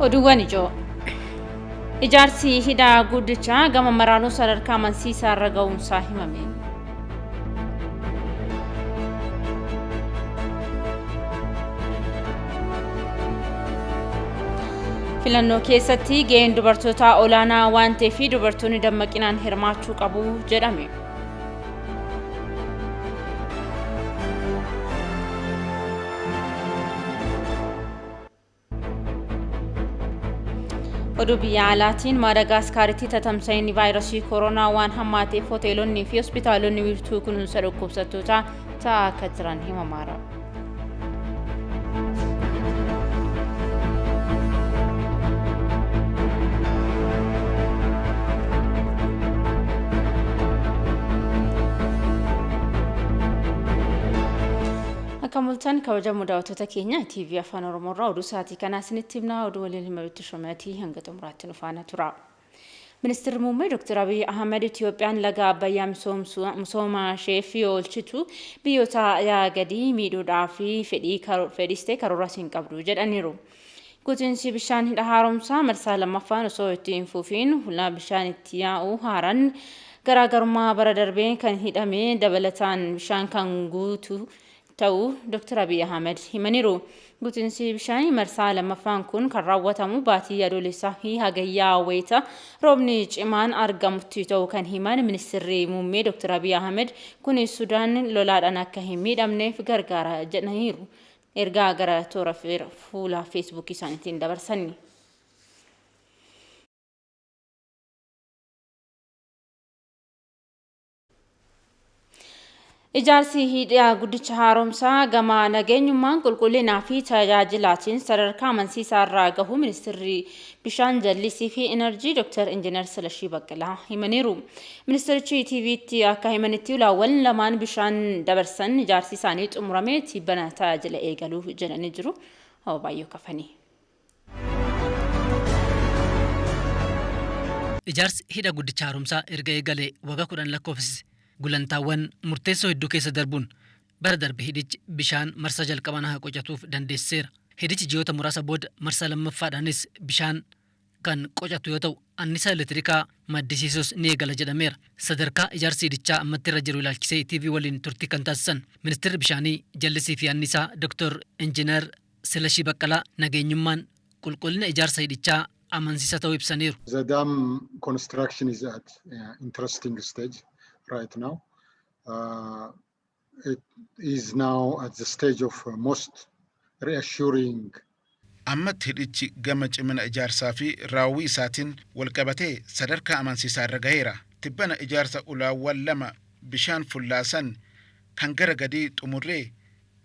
Oduuwwan ijoo. Ijaarsi hidha guddichaa gama maraanuu sadarkaa amansiisaa irra ga'uunsaa himame. Filannoo keessatti ga'een dubartootaa olaanaa waan ta'eef dubartoonni dammaqinaan hirmaachuu qabu jedhame. Oduu biyya alaatiin Maadagaskaaritti tatamsa'inni vaayirasii koronaa waan hammaateef hoteelonni fi hospitaalonni wiirtuu kunuunsa dhukkubsattootaa ta'aa akka jiran himamaara. Akka mul'atan kabajamoo daawwattoota keenya TV Afaan Oromoo irraa oduu sa'aatii kanaa isinitti himna. Oduu waliin himalutti shomeetii hanga xumuraatti nu faana tura. Ministeerri Muummee Dr. Abiy Ahmed Itiyoophiyaan laga Abbayyaa misooma isheef yoo oolchitu biyyoota yaa gadii miidhuudhaa fi fedhiis ta'e karooras hin qabdu jedhaniiru. Guutiinsi bishaan hidha haaromsaa marsaa lammaffaan osoo itti hin fufiin hulaa bishaan itti yaa'u haaraan garaagarummaa bara darbee kan hidhame dabalataan bishaan kan guutu ta'uu Dr. Abiy Ahmed himaniiru. Guutiinsi bishaanii marsaa lammaffaan kun kan raawwatamu baatii adoolessaa fi hagayyaa wayita roobni cimaan argamutti ta'uu kan himan ministeerri muummee Dr. Abiy Ahmed kunis Sudaan lolaadhaan akka hin miidhamneef gargaara jedhaniiru. Ergaa gara toora fuula feesbuukii isaaniitiin dabarsani. Ijaarsi hidha guddicha haaromsaa gama nageenyummaan qulqullinaa fi tajaajilaatiin sadarkaa amansiisaa irraa gahu ministeerri bishaan jallisii fi enerjii Dr. Injiinar Silashii Baqqalaa himaniiru. Ministeerichi TV'tti akka himanitti ulaawwan lamaan bishaan dabarsan ijaarsi isaanii xumuramee tibbana tajaajila eegaluu jedhanii jiru. Baay'ee kafanii. Ijaarsi hidha guddicha haaromsaa erga eegalee waggaa 10 lakkoofsise. Gulantaawwan murteessoo hedduu keessa darbuun bara darbe hidhichi bishaan marsaa jalqabaan haa qocatuuf dandeessiseera. Hidhichi ji'oota muraasa booda marsaa lammaffaadhaanis bishaan kan qocatu yoo ta'u annisaa elektirikaa maddisiisuus ni eegala jedhameera. Sadarkaa ijaarsi hidhichaa ammatti irra jiru ilaalchisee TV waliin turtii kan taasisan ministeerri bishaanii jallisii fi annisaa Dr. Injiinar Silashii Baqqalaa nageenyummaan qulqullina ijaarsa hidhichaa amansiisaa ta'uu ibsaniiru. The dam construction is at interesting stage right now. It is now at the stage of most reassuring. Ammatti hidhichi gama cimina ijaarsaa fi raawwii isaatiin walqabatee sadarkaa amansiisaa irra gaheera. Tibbana ijaarsa ulaawwan lama bishaan fullaasan kan gara gadii xumurree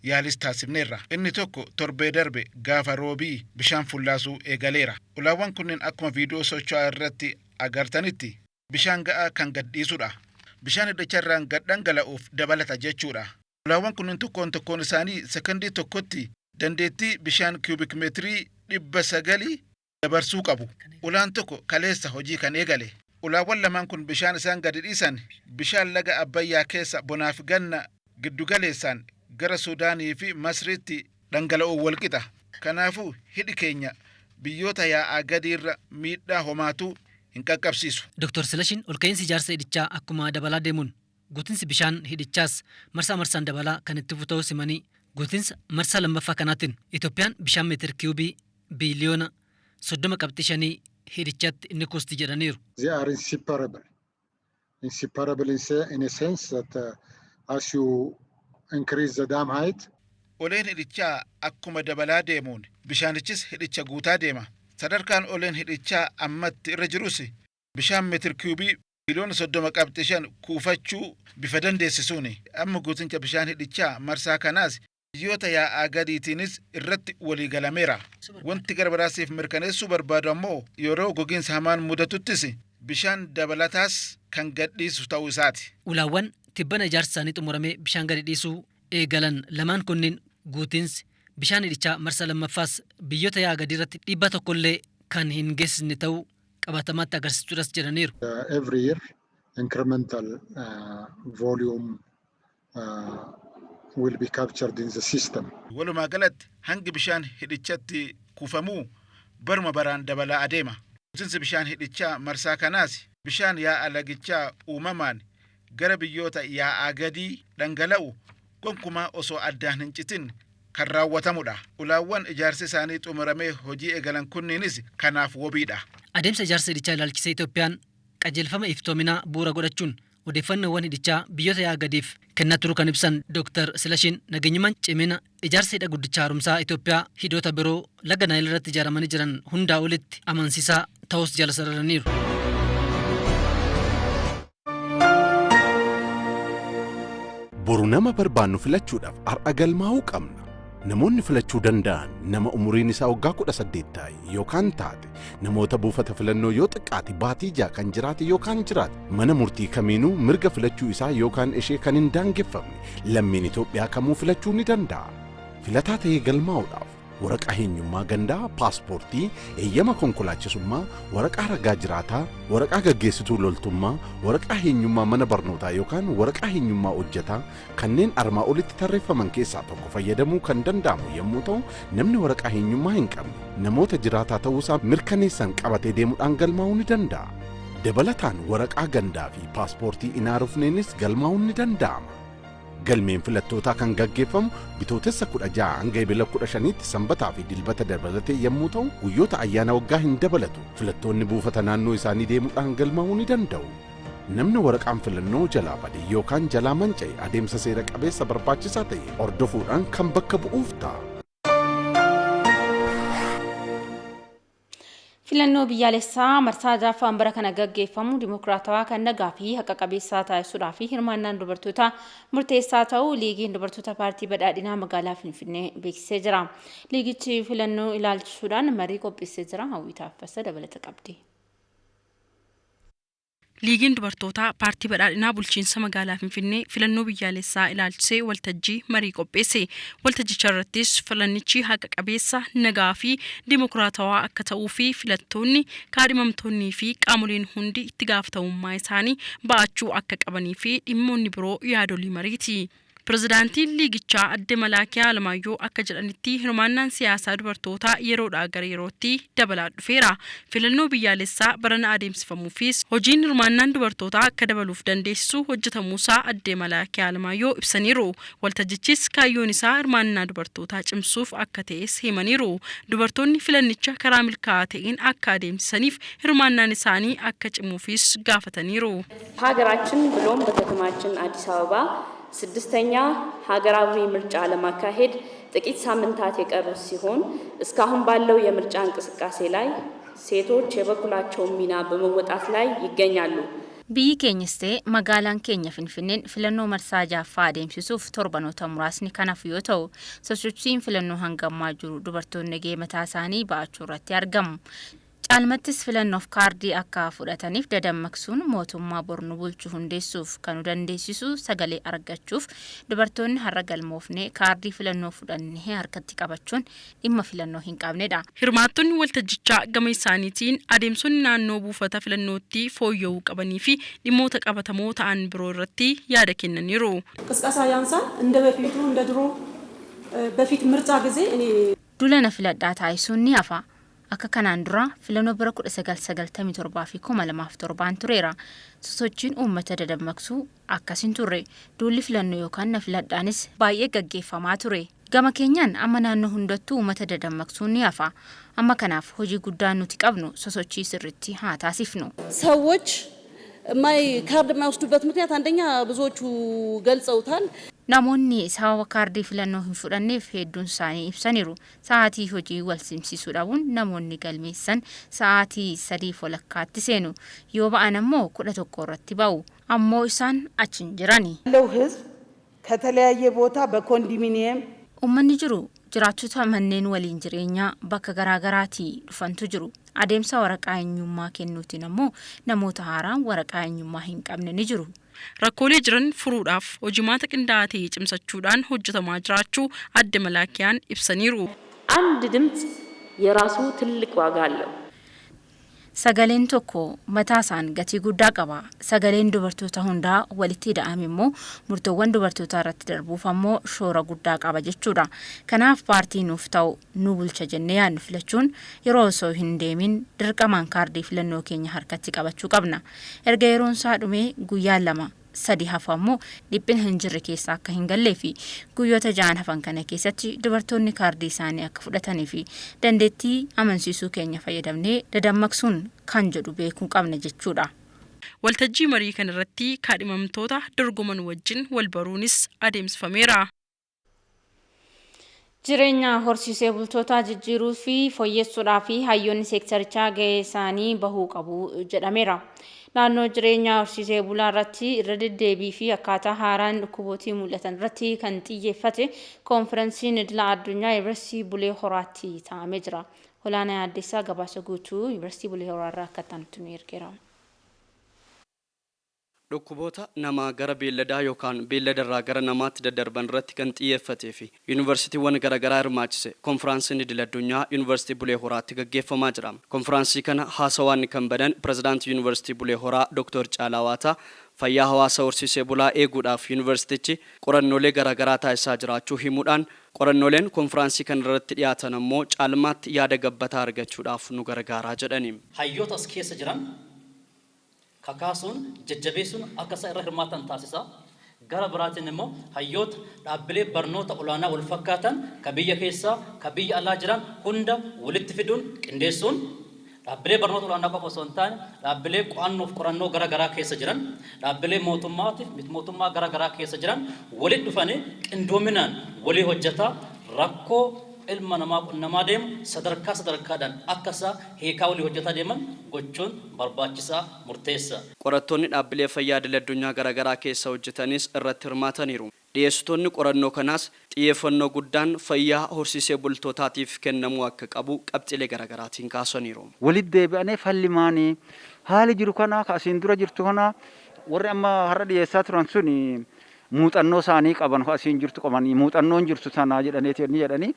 yaalis taasifneerra. Inni tokko torbee darbe gaafa roobii bishaan fullaasuu eegaleera. Ulaawwan kunneen akkuma viidiyoo socho'aa irratti agartanitti bishaan ga'aa kan gadhiisudha. Bishaan hidhicha irraan gad dhangala'uuf dabalata jechuudha. Ulaawwan kunneen tokkoon tokkoon isaanii sekondii tokkotti dandeettii bishaan kiubik meetirii 900 dabarsuu qabu. Ulaan tokko kaleessa hojii kan eegale. Ulaawwan lamaan kun bishaan isaan gadi dhiisan bishaan laga Abbayyaa keessa bonaaf ganna giddugaleessaan gara Suudaanii fi Masriitti dhangala'uun walqixa. Kanaafuu hidhi keenya biyyoota yaa'aa gadiirra miidhaa homaatu hin qaqqabsiisu. Dr. Silashiin olka'iinsi ijaarsa hidhichaa akkuma dabalaa deemuun guutinsi bishaan hidhichaas marsaa marsaan dabalaa kan itti fufu ta'uu simanii guutinsa marsaa lammaffaa kanaatiin Itoophiyaan bishaan meetir kiiyubii biiliyoona 30.5 hidhichatti ni kuusti jedhaniiru. They are inseparable. Inseparable in a sense that as you increase the dam height. Oleen hidhichaa akkuma dabalaa deemuun bishaanichis hidhicha guutaa deema. Sadarkaan oleen hidhichaa ammatti irra jirus bishaan meetir kiiyubii biiliyoona 30.5 kuufachuu bifa dandeessisuuni. Amma guutinsa bishaan hidhichaa marsaa kanaas biyyoota yaa'aa gadiitiinis irratti walii galameera. Wanti gara biraasiif mirkaneessuu barbaadu ammoo yeroo gogiinsa hamaan mudatuttis bishaan dabalataas kan gadhiisu ta'uu isaati. Ulaawwan tibbana ijaarsi isaanii xumuramee bishaan gadi dhiisuu eegalan lamaan kunneen guutinsi bishaan hidhichaa marsaa lammaffaas biyyoota yaa'aa gadii irratti dhiibbaa tokkollee kan hin geessisne ta'uu qabatamaatti agarsiisuudhas jedhaniiru. Every year incremental volume will be captured in the system. Walumaa galatti hangi bishaan hidhichatti kuufamuu baruma baraan dabalaa adeema. Guutinsi bishaan hidhichaa marsaa kanaas bishaan yaa'a lagichaa uumamaan gara biyyoota yaa'aa gadii dhangala'u gonkumaa osoo addaan hin citin kan raawwatamudha. Ulaawwan ijaarsi isaanii xumuramee hojii eegalan kunniinis kanaaf wabiidha. Adeemsa ijaarsa hidhichaa ilaalchisee Itoophiyaan qajeelfama iftoominaa bu'uura godhachuun odeeffannoowwan hidhichaa biyyoota yaa'a gadiif kennaa turuu kan ibsan Dr. Silashiin nageenyummaan cimina ijaarsa hidha guddicha haaromsaa Itoophiyaa hidhoota biroo laga Naayil irratti ijaaramanii jiran hundaa olitti amansiisaa ta'us jala sararaniiru. Boru nama barbaannu filachuudhaaf har'a galmaa'uu qabna. Namoonni filachuu danda'an nama umuriin isaa waggaa 18 ta'e yookaan taate, namoota buufata filannoo yoo xiqqaate baatii 6 kan jiraate yookaan jiraate, mana murtii kamiinuu mirga filachuu isaa yookaan ishee kan hin daangeffamne lammiin Itoophiyaa kamuu filachuu ni danda'a. Filataa ta'ee galmaa'uudhaaf waraqaa eenyummaa gandaa, paaspoortii, eeyyama konkolaachisummaa, waraqaa ragaa jiraataa, waraqaa gaggeessituu loltummaa, waraqaa eenyummaa mana barnootaa yookaan waraqaa eenyummaa hojjetaa kanneen armaa olitti tarreeffaman keessaa tokko fayyadamuu kan danda'amu yommuu ta'u, namni waraqaa eenyummaa hin qabne namoota jiraataa ta'uusaa mirkaneessan qabatee deemuudhaan galmaa'uu ni danda'a. Dabalataan waraqaa gandaa fi paaspoortii hin haarofneenis galmaa'uun ni danda'ama. Galmeen filattootaa kan gaggeeffamu Bitootessa 16 hanga Ebila 15tti sanbataa fi dilbata dabalatee yommuu ta'u, guyyoota ayyaana waggaa hin dabalatu. Filattoonni buufata naannoo isaanii deemuudhaan galmaa'uu ni danda'u. Namni waraqaan filannoo jalaa bade yookaan jalaa manca'e adeemsa seera qabeessa barbaachisaa ta'e hordofuudhaan kan bakka bu'uuf ta'a. Filannoo biyyaalessaa marsaa ja'affaan bara kana gaggeeffamu dimokiraatawaa kan nagaa fi haqa qabeessaa taasisuudhaa fi hirmaannaan dubartootaa murteessaa ta'uu Liigiin Dubartoota Paartii Badhaadhinaa magaalaa Finfinnee beeksisee jira. Liigichi filannoo ilaalchisuudhaan marii qopheessee jira. Hawwii Taaffasa dabalata qabdi. Liigiin Dubartootaa Paartii Badhaadhinaa Bulchiinsa Magaalaa Finfinnee filannoo biyyaalessaa ilaalchisee waltajjii marii qopheesse. Waltajjicha irrattis filannichi haqa qabeessa, nagaa fi dimokiraatawaa akka ta'uu fi filattoonni, kaadhimamtoonnii fi qaamoleen hundi itti gaafatamummaa isaanii ba'achuu akka qabanii fi dhimmoonni biroo yaadolii mariiti. Pirezidaantiin liigichaa Adde Malaakiyaa Alamaayyoo akka jedhanitti hirmaannaan siyaasaa dubartootaa yeroodhaa gara yerootti dabalaa dhufeera. Filannoo biyyaalessaa barana adeemsifamuufis hojiin hirmaannaan dubartootaa akka dabaluuf dandeessisu hojjetamuusaa Adde Malaakiyaa Alamaayyoo ibsaniiru. Waltajjichis kaayyoon isaa hirmaannaa dubartootaa cimsuuf akka ta'es himaniiru. Dubartoonni filannicha karaa milkaa'aa ta'een akka adeemsisaniif hirmaannaan isaanii akka cimuufis gaafataniiru. ሀገራችን ብሎም በከተማችን አዲስ አበባ ስድስተኛ ሀገራዊ ምርጫ ለማካሄድ ጥቂት ሳምንታት የቀሩት ሲሆን እስካሁን ባለው የምርጫ እንቅስቃሴ ላይ ሴቶች የበኩላቸውን ሚና በመወጣት ላይ ይገኛሉ። Biyyi keenyas ta'e magaalaan keenya Finfinneen filannoo marsaa ja'affaa adeemsisuuf torbanoota muraasni kan hafu yoo ta'u, sosochiin filannoo hangammaa jiru dubartoonni gahee mataa isaanii ba'achuu irratti argamu. Caalmattis filannoof kaardii akka fudhataniif dadammaqsuun mootummaa bornu bulchu hundeessuuf kan nu dandeessisu sagalee argachuuf dubartoonni har'a galmoofnee kaardii filannoo fudhannee harkatti qabachuun dhimma filannoo hin qabnedha. Hirmaattonni waltajjichaa gama isaaniitiin adeemsonni naannoo buufata filannootti fooyya'uu qabanii fi dhimmoota qabatamoo ta'an biroo irratti yaada kennaniiru. ቅስቀሳ ያንሳል። እንደ በፊቱ እንደ ድሮ በፊት ምርጫ ጊዜ እኔ Duula na filadhaa taasisuun ni hafa. Akka kanaan dura filannoo bara 1997 fi 2007 tureera. Sosochiin uummata dadammaqsuu akkas hin turre. Duulli filannoo yookaan na filadhaanis baay'ee gaggeeffamaa ture. Gama keenyaan amma naannoo hundattuu uummata dadammaqsuun ni hafa. Amma kanaaf hojii guddaa nuti qabnu sosochii sirriitti haa taasifnu. ሰዎች የማይ ካርድ የማይወስዱበት ምክንያት አንደኛ ብዙዎቹ ገልጸውታል። Namoonni sababa kaardii filannoo hin fudhanneef hedduun isaanii ibsaniiru. Sa'aatii hojii wal simsiisuu dhabuun namoonni galmeessan sa'aatii 3:30tti seenu. Yoo ba'an ammoo 11 irratti ba'u. Ammoo isaan achi hin jirani. ያለው ህዝብ ከተለያየ ቦታ በኮንዶሚኒየም Uummanni jiru jiraattota manneen waliin jireenyaa bakka garaagaraatii dhufantu jiru. Adeemsa waraqaa eenyummaa kennuutiin ammoo namoota haaraan waraqaa eenyummaa hin qabne ni jiru. Rakkoolee jiran furuudhaaf hojimaata qindaa'aa ta'e cimsachuudhaan hojjetamaa jiraachuu Adde Malaakiyaan ibsaniiru. አንድ ድምፅ የራሱ ትልቅ ዋጋ አለው። Sagaleen tokko mataa isaan gatii guddaa qaba. Sagaleen dubartoota hundaa walitti hidhame immoo murtoowwan dubartootaa irratti darbuuf ammoo shoora guddaa qaba jechuudha. Kanaaf paartii nuuf ta'u, nu bulcha jennee yaadnu filachuun yeroo osoo hin deemin dirqamaan kaardii filannoo keenya harkatti qabachuu qabna. Erga yeroon isaa dhumee guyyaan 2, 3 hafu ammoo dhiphina hin jirre keessa akka hin gallee fi guyyoota 6n hafan kana keessatti dubartoonni kaardii isaanii akka fudhatanii fi dandeettii amansiisuu keenya fayyadamnee dadammaqsuun kan jedhu beekuu qabna jechuudha. Waltajjii marii kana irratti kaadhimamtoota dorgoman wajjin wal baruunis adeemsifameera. Jireenya horsiisee bultootaa jijjiiruu fi fooyyessuudhaa fi hayyoonni seektarichaa gahee isaanii bahuu qabu jedhameera. Naannoo jireenya horsiisee bulaa irratti irra deddeebii fi akkaataa haaraan dhukkubootii mul'atan irratti kan xiyyeeffate koonfiransiin idila addunyaa Yuunivarsiitii Bulee Horaatti taa'amee jira. Olaanaa Addeessaa gabaasa guutuu Yuunivarsiitii Bulee Horaa irraa akka ta'anitti nu ergeera. Dhukkuboota namaa gara beelladaa yookaan beelladarraa gara namaatti daddarban irratti kan xiyyeeffatee fi yuunivarsiitiiwwan garaagaraa hirmaachise konfiraansiin idil addunyaa Yuunivarsiitii Bulee Horaatti gaggeeffamaa jira. Konfiraansii kana haasawaan kan banan pirezidaantii Yuunivarsiitii Bulee Horaa Dr. Caalaa Waataa, fayyaa hawaasa horsiisee bulaa eeguudhaaf yuunivarsiitichi qorannoolee garaagaraa taasisaa jiraachuu himuudhaan, qorannooleen konfiraansii kana irratti dhiyaatan ammoo caalmaatti yaada gabbataa argachuudhaaf nu gargaaraa jedhani. Hayyoota as keessa jiran kakaasuun, jajjabeessuun akka isaan irra hirmaatan taasisa. Gara biraatiin immoo hayyoota dhaabbilee barnoota olaanaa wal fakkaatan ka biyya keessaa, ka biyya alaa jiran hunda walitti fiduun, qindeessuun, dhaabbilee barnoota olaanaa qofa osoo hin taane dhaabbilee qo'annoof qorannoo gara garaa keessa jiran, dhaabbilee mootummaatiif miti mootummaa gara garaa keessa jiran walitti dhufanii qindoominaan walii hojjetaa, rakkoo ilma namaa qunnamaa deemu sadarkaa sadarkaadhaan akka isaa hiikaa walii hojjetaa deeman gochuun barbaachisaa, murteessa. Qorattoonni dhaabbilee fayyaa idil addunyaa garaagaraa keessa hojjetanis irratti hirmaataniiru. Dhiyeessitoonni qorannoo kanaas xiyyeeffannoo guddaan fayyaa horsiisee bultootaatiif kennamuu akka qabu qabxiilee garaagaraatiin kaasaniiru. Walitti deebi'anii falli maanii haali jiru kana, ka asiin dura jirtu kana, warri amma har'a dhiyeessaa turan sun muuxannoo isaanii qaban, asiin jirtu qabanii, muuxannoon jirtu sanaa jedhaniiti ni jedhanii,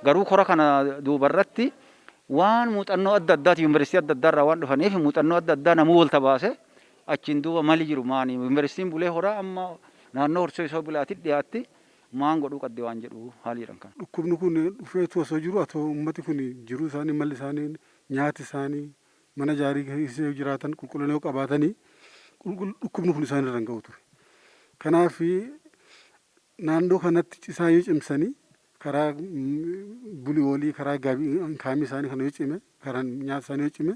garuu kora kana duubarratti waan muuxannoo adda addaati, yuunivarsiitii adda addaarraa waan dhufaniif, muuxannoo adda addaa namuu walta baase, achiin duuba mali jiru maani, Yuunivarsiitiin Bulee Horaa amma naannoo horsiisoo bulaatitti dhiyaatti maan godhuu qabdi waan jedhu haali jedhan kana. Dhukkubni kun dhufeetu osoo jiru, atoo uummati kun jiruu isaanii, malli isaanii, nyaati isaanii, mana jaarii keessa jiraatan qulqullina yoo qabaatanii, dhukkubni kun isaan irra hin ga'u ture. Kanaaf naannoo kanatti cisaa yoo cimsanii, karaa bulii olii, karaa kaamii isaanii kana yoo cime, karaan nyaata isaanii yoo cime,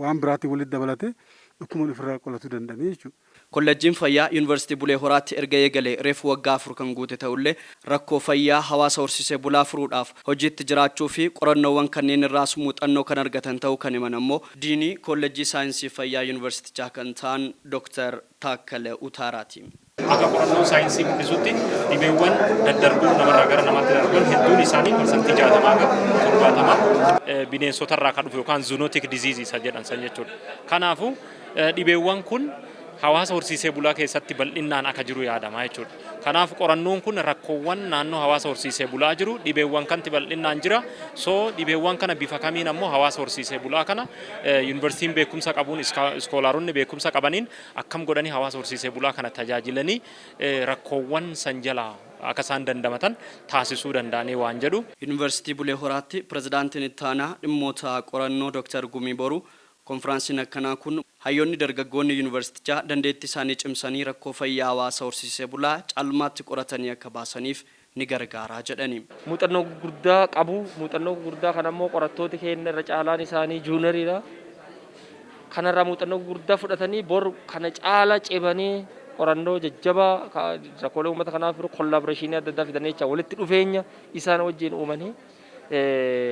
waan biraatiin walitti dabalatee dhukkuba ofirraa qolatuu danda'anii jechuudha. Kolleejjiin fayyaa Yuunivarsiitii Bulee Horaatti erga eegalee reefu waggaa 4 kan guute ta'ullee, rakkoo fayyaa hawaasa horsiisee bulaa furuudhaaf hojiitti jiraachuu fi qorannoowwan kanneen irraas muuxannoo kan argatan ta'uu kan himan ammoo diinii kolleejjii saayinsii fayyaa yuunivarsiitichaa kan ta'an Dooktar Taakkale Utaaraati. Akka qorannoon saayinsii mul'isutti, dhibeewwan daddarboo namarraa gara namaatti darban hedduun isaanii, 60% gara 70, bineensotarraa kan dhufu yookaan zoonotic disease isa jedhan san jechuudha. Kanaafuu dhibeewwan kun hawaasa horsiisee bulaa keessatti bal'innaan akka jiru yaadama jechuudha. Kanaaf qorannoon kun rakkoowwan naannoo hawaasa horsiisee bulaa jiru, dhibeewwan kanti bal'innaan jira. So dhibeewwan kana bifa kamiin ammoo hawaasa horsiisee bulaa kana yuunivarsiitiin beekumsa qabuun, iskoolaaronni beekumsa qabaniin akkam godhanii hawaasa horsiisee bulaa kana tajaajilanii rakkoowwan san jalaa akka isaan dandamatan taasisuu danda'anii waan jedhu. Yuunivarsiitii Bulee Horaatti pirezidaantiin itti aanaa dhimmoota qorannoo Dooktar Gumii Boruu, konfiraansiin akkanaa kun hayyoonni dargaggoonni yuunivarsiitichaa dandeettii isaanii cimsanii rakkoo fayyaa hawaasa horsiisee bulaa caalmaatti qoratanii akka baasaniif ni gargaaraa jedhani. Muuxannoo gurguddaa qabu. Muuxannoo gurguddaa kana immoo qorattooti keenya irra caalaan isaanii junioriidha. Kanarraa muuxannoo gurguddaa fudhatanii bor kana caala cimanii qorannoo jajjabaa rakkoolee uummata kanaaf jiru collaborationii adda addaa fidanii jecha, walitti dhufeenya isaan wajjin uumanii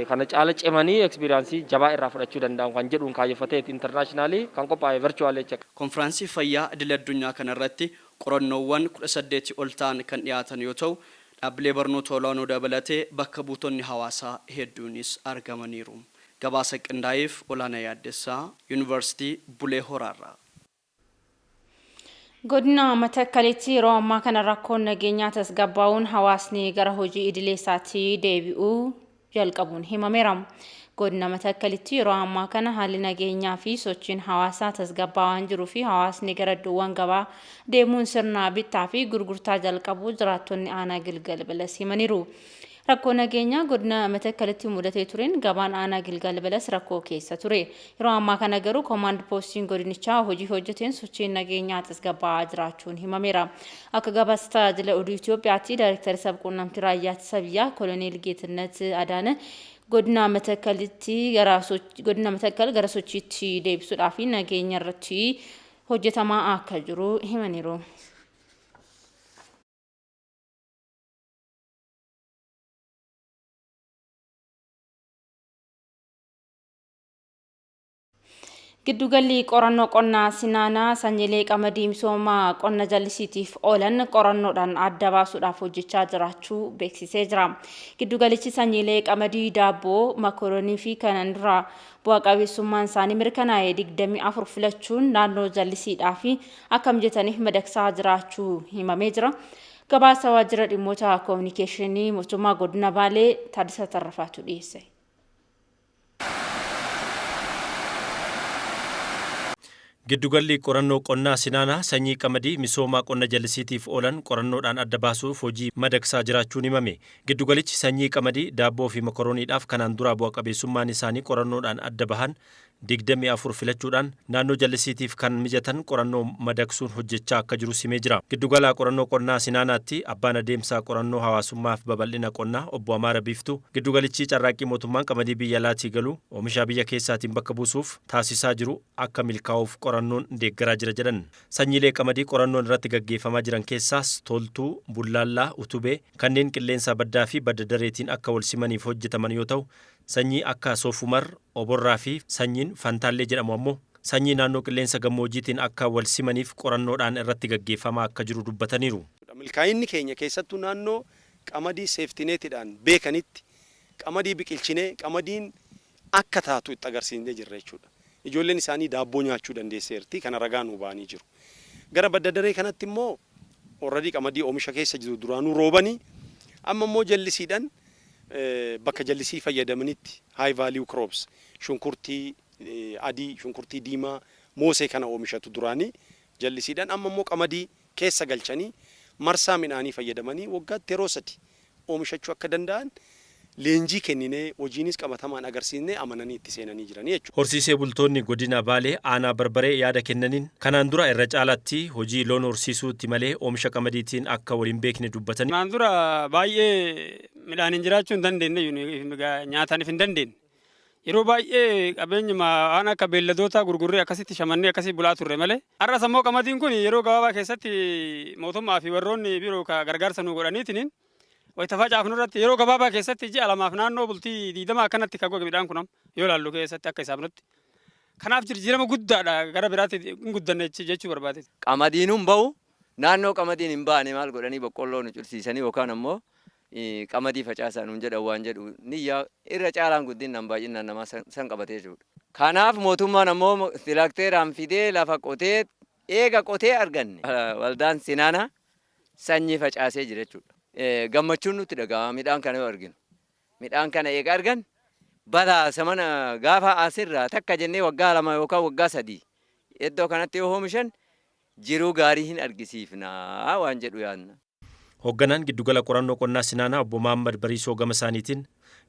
kana caala cimanii experience jabaa irraa fudhachuu danda'an kan jedhuun kaayyeffateeti internationally kan qophaa'e virtual jecha. Konfiraansii fayyaa idil addunyaa kanarratti qorannoowwan 18 ol ta'an kan dhiyaatan yoo ta'u, dhaabbilee barnoota olaanoo dabalatee bakka buutonni hawaasaa hedduunis argamaniiru. Gabaasa qindaa'eef Olaanaa Yaaddessaa, Yuunivarsiitii Bulee Horaarraa. Godina Matakkalitti yeroo ammaa kana rakkoon nageenyaa tasgabbaa'uun hawaasni gara hojii idilee isaatti deebi'uu jalqabuun himameera. Godina Matakkalitti yeroo ammaa kana haalli nageenyaa fi sochiin hawaasaa tasgabbaa'aa waan jiruu fi hawaasni gara iddoowwan gabaa deemuun sirna bittaa fi gurgurtaa jalqabuu jiraattonni aanaa Gilgal Balas himaniiru. Rakkoo nageenyaa godina Matakkalitti mudatee tureen gabaan aanaa Gilgal Balas rakkoo keessa ture. Yeroo ammaa kana garuu koomaand poostiin godinichaa hojii hojjeteen sochiin nageenyaa tasgabbaa'aa jiraachuun himameera. Akka gabaasa tajaajila oduu Itoophiyaatti Daayireektarri sabquunnamtii raayyaa ittisa biyyaa Koloneel Geetnet Adaane godina Matakkalitti gara godina Matakkal gara sochiitti deebisuudhaa fi nageenya irratti hojjetamaa akka jiru himaniiru. Giddugalli qorannoo qonnaa Sinaanaa sanyiilee qamadii misooma qonna jallisiitiif oolan qorannoodhaan adda baasuudhaaf hojjechaa jiraachuu beeksisee jira. Giddugalichi sanyiilee qamadii daabboo, makoronii fi kanan dura bu'a qabeessummaan isaanii mirkanaa'e 24 filachuun naannoo jallisiidhaaf akka mijataniif madaqsaa jiraachuu himamee jira. Gabaasa waajjira dhimmoota koominikeeshinii mootummaa godina Baalee Taaddasaa Tarrafaatu dhiyeesse. Giddugalli qorannoo qonnaa Sinaanaa sanyii qamadii misooma qonna jallisiitiif oolan qorannoodhaan adda baasuuf hojii madaqsaa jiraachuun himame. Giddugalichi sanyii qamadii daabboo fi makoroniidhaaf kanaan dura bu'a qabeessummaan isaanii qorannoodhaan adda bahan 24 filachuudhaan naannoo jallisiitiif kan mijatan qorannoo madaqsuun hojjechaa akka jiru simee jira. Giddugala qorannoo qonnaa Sinaanaatti abbaan adeemsaa qorannoo hawaasummaaf babal'ina qonnaa obbo Amaara Biiftuu giddugalichi carraaqqii mootummaan qamadii biyya alaatii galu oomisha biyya keessaatiin bakka buusuuf taasisaa jiru akka milkaa'uuf qorannoon deeggaraa jira jedhan. Sanyiilee qamadii qorannoon irratti gaggeeffamaa jiran keessaas Toltuu, Bullaallaa, Utubee kanneen qilleensa baddaa fi badda dareetiin akka wal simaniif hojjetaman yoo ta'u, sanyii akka Soofumar, Oborraa fi sanyiin Fantaallee jedhamu ammoo sanyii naannoo qilleensa gammoojjiitiin akka wal simaniif qorannoodhaan irratti gaggeeffamaa akka jiru dubbataniiru. Milkaa'inni keenya keessattuu naannoo qamadii seeftineetidhaan beekanitti qamadii biqilchinee qamadiin akka taatu itti agarsiisnee jirra jechuudha. Ijoolleen isaanii daabboo nyaachuu dandeesseerti kana ragaa nuu ba'anii jiru. Gara badda daree kanatti immoo already qamadii oomisha keessa jiru duraanuu roobanii amma immoo jallisiidhaan bakka jallisii fayyadamanitti high value crops shunkurtii adii, shunkurtii diimaa, moosee kana oomishatu duraanii jallisiidhaan amma immoo qamadii keessa galchanii marsaa midhaanii fayyadamanii waggaatti yeroo sadi oomishachuu akka danda'an leenjii kenninee hojiinis qabatamaan agarsiisnee amananii itti seenanii jiranii jechuudha. Horsiisee bultoonni godina Baalee aanaa Barbaree yaada kennaniin kanaan dura irra caalaatti hojii loon horsiisuutti malee oomisha qamadiitiin akka wal hin beekne dubbatanii. Kanaan dura baay'ee midhaaniin jiraachuu hin dandeenye, nyaataaniif hin dandeenye. Yeroo baay'ee qabeenyuma waan akka beelladootaa gurgurree akkasitti shamannee akkasii bulaa turre malee. Har'as ammoo qamadiin kun yeroo gabaabaa keessatti mootummaa fi warroonni biroo ka gargaarsa nu godhaniitiin wayita facaafnu irratti yeroo gabaabaa keessatti ji'a lamaaf naannoo bultii 20 akkanatti kan goge midhaan kun yoo ilaallu keessatti akka hisaabnutti. Kanaaf jijjiirama guddaadha gara biraatti hin guddanne jechuu barbaade. Qamadiin hin bahu naannoo qamadiin hin baane maal godhanii boqqolloo nu cursiisanii yookaan ammoo qamadii facaasaa nuun jedhan waan jedhu niyyaa irra caalaan guddinaan baay'inaan namaa san qabatee jirudha. Kanaaf mootummaan ammoo tirakteeraan fidee lafa qotee eega qotee arganne waldaan Sinaanaa sanyii facaasee jira jechuudha. Gammachuun nutti dhaga'ama midhaan kana yoo arginu. Midhaan kana eega argan balaa samana gaafa asirraa takka jennee waggaa 2 yookaan waggaa 3 iddoo kanatti yoo oomishan jiruu gaarii hin argisiifna waan jedhu yaadna. Hoogganaan giddugala qorannoo qonnaa Sinaanaa obbo Mahaammad Bariisoo gama isaaniitiin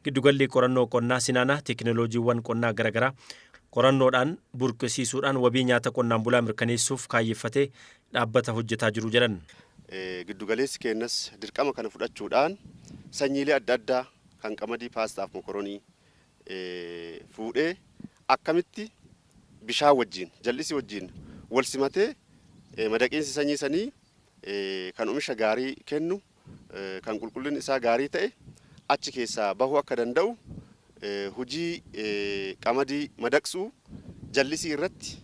giddugalli qorannoo qonnaa Sinaanaa teekinooloojiiwwan qonnaa garaagaraa qorannoodhaan burqisiisuudhaan wabii nyaata qonnaan bulaa mirkaneessuuf kaayyeffatee dhaabbata hojjetaa jiru jedhan. Giddugaleessi keenyas dirqama kana fudhachuudhaan sanyiilee adda addaa kan qamadii paastaaf mokoronii fuudhee akkamitti bishaan wajjin jal'isii wajjin wal simatee madaqiinsi sanyii sanii kan oomisha gaarii kennu kan qulqullinni isaa gaarii ta'e achi keessaa bahuu akka danda'u hojii qamadii madaqsuu jallisii irratti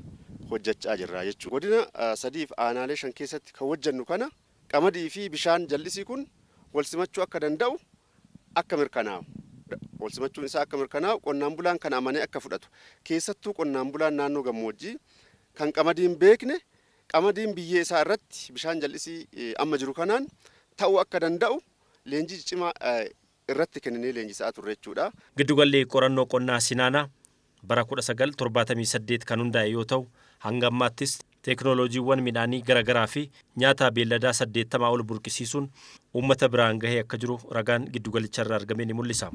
hojjechaa jirra jechuudha. Godina sadiif aanaalee 5 keessatti kan hojjennu kana qamadii fi bishaan jallisii kun wal simachuu akka danda'u akka mirkanaa'u. Wal simachuun isaa akka mirkanaa'u qonnaan bulaan kana amanee akka fudhatu. Keessattuu qonnaan bulaan naannoo gammoojjii kan qamadii hin beekne qamadiin biyyee isaa irratti bishaan jallisii amma jiru kanaan ta'uu akka danda'u leenjii cimaa irratti kenninee leenjisaa turre jechuudha. Giddugalli qorannoo qonnaa Sinaanaa bara 1978 kan hundaa'e yoo ta'u, hanga ammaattis teeknooloojiiwwan midhaanii garaagaraa fi nyaata beelladaa 80 ol burqisiisuun uummata biraan gahee akka jiru ragaan giddugalicharraa argame ni mul'isa.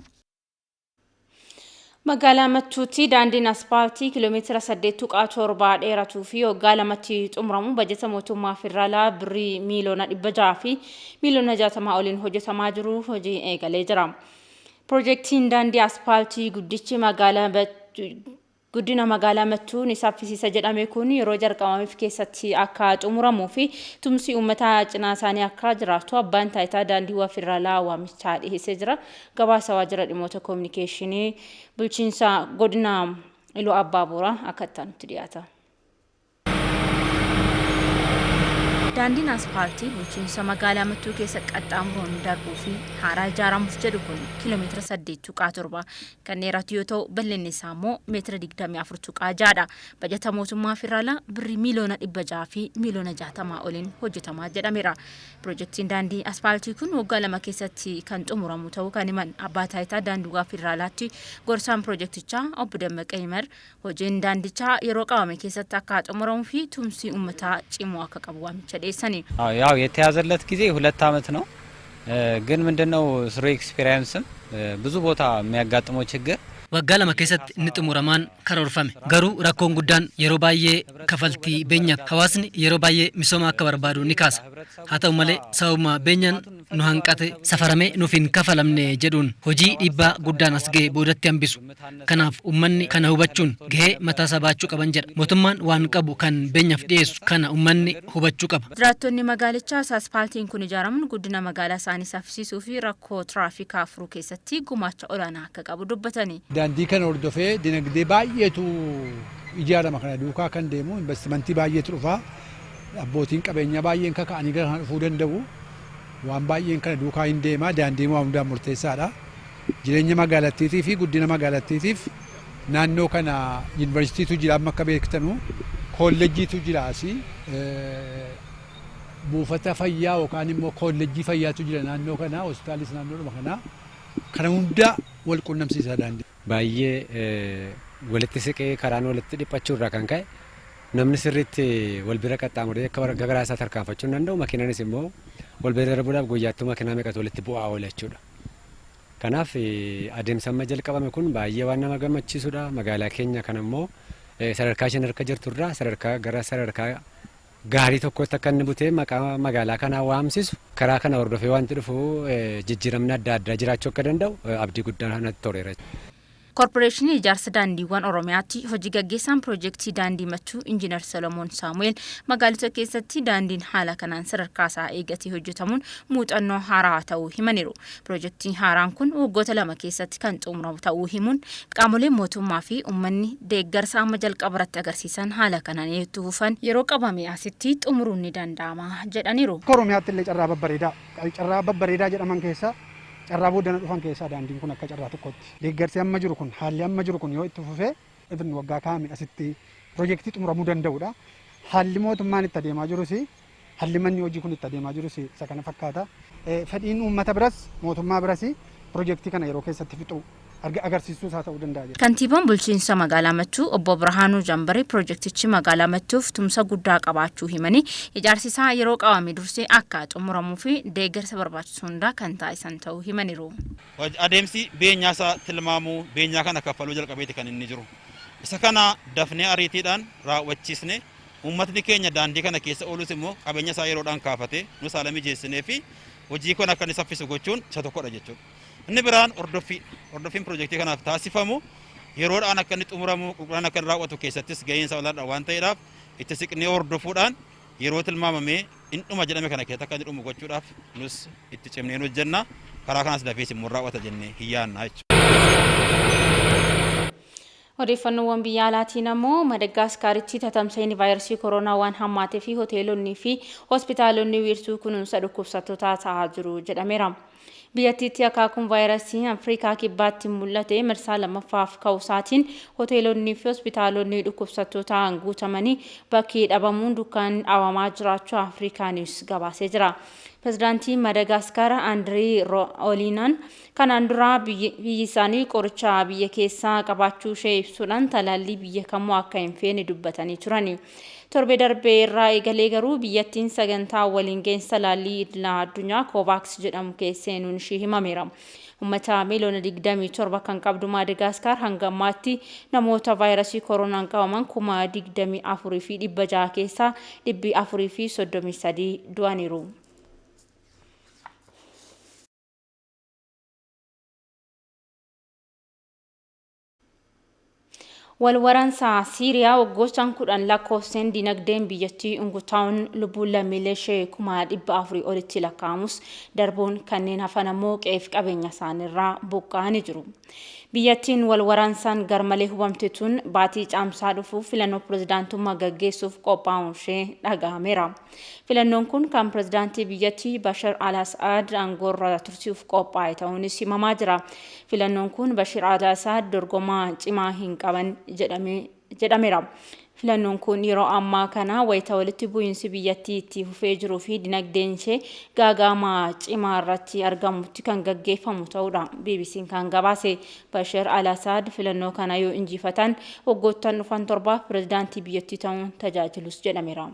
Magaalaa Mattuutti daandiin aspaaltii kiiloomeetira 8.7 dheeratuu fi waggaa 2tti xumuramu bajeta mootummaa federaalaa birrii miiliyoona 600 fi miiliyoona 60 oliin hojjetamaa jiru hojii eegalee jira. Piroojeektiin daandii aspaaltii guddichi magaalaa guddina magaalaa Mattuu ni saffisiisa jedhame kun yeroo jalqabameef keessatti akka xumuramuu fi tumsi uummataa cinaa isaanii akka jiraatu abbaan taayitaa daandiiwwan federaalaa waamichaa dhiyeessee jira. Gabaasa waajjira dhimmoota koominikeeshinii bulchiinsa godina Iluu Abbaa Booraa akka itti aanutti dhiyaata. Daandiin aspaaltii bulchiinsa magaalaa Mattuu keessa qaxxaamuruun darbuu fi haaraa ijaaramuuf jedhu kun kiiloomeetira 8.7 kan dheeratu yoo ta'u, bal'inni isaa immoo meetira 24.6 dha. Bajata mootummaa federaalaa birrii miiliyoona 600 fi miiliyoona 60 oliin hojjetamaa jedhameera. Piroojeektiin daandii aspaaltii kun waggaa 2 keessatti kan xumuramu ta'uu kan himan abbaa taayitaa daandiiwwan federaalaatti gorsaan piroojeektichaa obbo Dammaqee Yimar, hojiin daandichaa yeroo qabame keessatti akka xumuramuu fi tumsi uummataa cimuu akka qabu waamicha dhiyeessani. ያው የተያዘለት ጊዜ 2 አመት ነው። ግን ምንድነው ስሩ ኤክስፒሪየንስም ብዙ ቦታ የሚያጋጥመው ችግር Waggaa 2 keessatti inni xumuramaan karoorfame. Garuu rakkoon guddaan yeroo baay'ee kafaltii beenyaati. Hawaasni yeroo baay'ee misooma akka barbaadu ni kaasa. Haa ta'u malee sababuma beenyaan nu hanqate safaramee nuuf hin kafalamne jedhuun hojii dhiibbaa guddaan as ga'e boodatti hambisu. Kanaaf uummanni kana hubachuun gahee mataasaa baachuu qaban jedha. Mootummaan waan qabu kan beenyaaf dhiyeessu kana uummanni hubachuu qaba. Jiraattonni magaalichaas aspaaltiin kun ijaaramuun guddina magaalaa isaanii saffisiisuu fi rakkoo tiraafikaa furuu keessatti gumaacha olaanaa akka qabu dubbatani. Daandii kana hordofee dinagdee baay'eetu ijaarama, kana duukaa kan deemu investimentii baay'eetu dhufa. Abbootiin qabeenyaa baay'een kaka'anii gara kana dhufuu danda'u. Waan baay'een kana duukaa hin deema. Daandiin waan hundaan murteessaadha. Jireenya magaalattiitii fi guddina magaalattiitiif naannoo kana yuunivarsiitiitu jira, amma akka beektanu koolleejjiitu jira, asii buufata fayyaa yookaan immoo koolleejjii fayyaatu jira naannoo kana, hospitaalis naannoodhuma kana, kana hunda wal qunnamsiisa daandii. Baay'ee walitti siqee karaan walitti dhiphachuu irraa kan ka'e namni sirriitti wal bira qaxxaamuree akka garaa isaa tarkaanfachuu hin danda'u. Makiinaanis immoo wal bira darbuudhaaf guyyaattuu makiinaa meeqatu walitti bu'aa oola jechuudha. Kanaaf adeemsa amma jalqabame kun baay'ee waan nama gammachiisudha. Magaalaa keenya kana immoo sadarkaa isheen harka jirturraa sadarkaa gara sadarkaa gaarii tokkotti akka inni butee maqaa magaalaa kanaa waamsisu, karaa kana hordofee wanti dhufu jijjiiramni adda addaa jiraachuu akka danda'u abdii guddaa natti toleera. Koorporeeshinii Ijaarsa Daandiiwwan Oromiyaatti hojii gaggeessaan piroojeektii daandii Mattuu Injiinar Solomoon Saamu'eel magaalota keessatti daandiin haala kanaan sadarkaa isaa eegatee hojjetamuun muuxannoo haaraa ta'uu himaniiru. Piroojeektiin haaraan kun waggoota 2 keessatti kan xumuramu ta'uu himuun, qaamoleen mootummaa fi uummanni deeggarsa amma jalqaba irratti agarsiisan haala kanaan itti fufan yeroo qabame asitti xumuruun ni danda'ama jedhaniiru. Akka Oromiyaatti illee carraa babbareedaa jedhaman keessaa, carraa booddana dhufan keessaa daandiin kun akka carraa tokkotti. Deeggarsi amma jiru kun, haalli amma jiru kun yoo itti fufee, ifni waggaa kaa'ame asitti piroojeektii xumuramuu danda'udha. Haalli mootummaan itti adeemaa jirus, haalli manni hojii kun itti adeemaa jirus isa kana fakkaata. Fedhiin uummata biras, mootummaa biras piroojeektii kana yeroo keessatti fixuu agarsiistuu isaa ta'uu danda'a. Kantiibaan bulchiinsa magaalaa Mattuu obbo Birhaanuu Jambaree piroojeektichi magaalaa Mattuuf tumsa guddaa qabaachuu himanii, ijaarsi isaa yeroo qabame dursee akka xumuramuu fi deeggarsa barbaachisu hundaa kan taasisan ta'uu himaniiru. Adeemsi beenyaa isaa tilmaamuu, beenyaa kana kaffaluu jalqabeeti kan inni jiru. Isa kana dafnee ariitiidhaan raawwachiisne, uummatni keenya daandii kana keessa oolus immoo qabeenya isaa yeroodhaan kaafatee nus haala mijeessinee fi hojii kun akka inni saffisu gochuun isa tokkodha jechuudha. Inni biraan hordoffii. Hordoffiin piroojeektii kanaaf taasifamu yeroodhaan akka inni xumuramu, qulqullinaan akka inni raawwatu keessattis gaheen isaa olaanaadha waan ta'eedhaaf, itti siqnee hordofuudhaan yeroo tilmaamamee in dhuma jedhame kana keessatti akka inni dhumu gochuudhaaf nus itti cimnee hojjenna. Karaa kanas dafees immoo raawwata jennee hin yaadna jechuudha. Odeeffannoowwan biyya alaatiin ammoo, Madagaskaaritti tatamsa'inni vaayirasii koronaa waan hammaatee fi hoteelonni fi hospitaalonni wiirtuu kunuunsa dhukkubsattootaa ta'aa jiru jedhameera. Biyyattiitti akaakuun vaayirasii Afrikaa Kibbaatti mul'ate marsaa lammaffaaf ka'uusaatiin hoteelonni fi hospitaalonni dhukkubsattootaan guutamanii bakki dhabamuun dukkaan dhaabamaa jiraachuu Afrikaa News gabaasee jira. Pireezidaantiin Madagaskar Andirii Roo'olinaan kanaan dura biyyi isaanii qoricha biyya keessaa qabaachuu ishee ibsuudhaan talaallii biyya kamuu akka hin feene dubbatanii turani. Torbee darbee irraa eegalee garuu biyyattiin sagantaa waliin geensa talaallii idila addunyaa Kovaaks jedhamu keessa seenuun ishee himameera. Uummata miiliyoona 27 kan qabdu Maadagaskar hanga ammaatti namoota vaayirasii koronaan qabaman 24,600 keessaa 433 du'aniiru. Walwaraansa Siiriyaa waggoottan 10 lakkoofseen dinagdeen biyyattii ungutaa'uun lubbuun lammiilee ishee 400,000 olitti lakkaa'amus darbuun kanneen hafan ammoo qe'eef qabeenya isaaniirraa buqqa'anii jiru. Biyyattiin walwaraansaan garmalee hubamte tun baatii caamsaa dhufuuf filannoo pirezidaantummaa gaggeessuuf qophaa'uun ishee dhaga'ameera. Filannoon kun kan pirezidaantii biyyattii Bashar al-Assad aangoorra tursiisuuf qophaa'e ta'uunis himamaa jira. Filannoon kun Bashar al-Assad dorgomaa cimaa hin qaban jedhameera. Filannoon kun yeroo ammaa kana wayita walitti bu'iinsi biyyattii itti fufee jiruu fi dinagdeen ishee gaaga'ama cimaa irratti argamutti kan gaggeeffamu ta'uudha. BBC'n kan gabaase Bashar al-Assad filannoo kana yoo injifatan waggoottan dhufan 7 pirezidaantii biyyattii ta'uun tajaajilus jedhameera.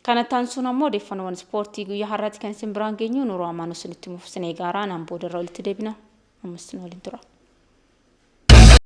Kanatti aansuun ammoo odeeffannoowwan ispoortii guyyaa har'aatti kan isin biraan geenyu Nuruu Amaanuu isinitti himuuf isin eegaaraa naan boodarra walitti deebina. Ammas nu waliin tura.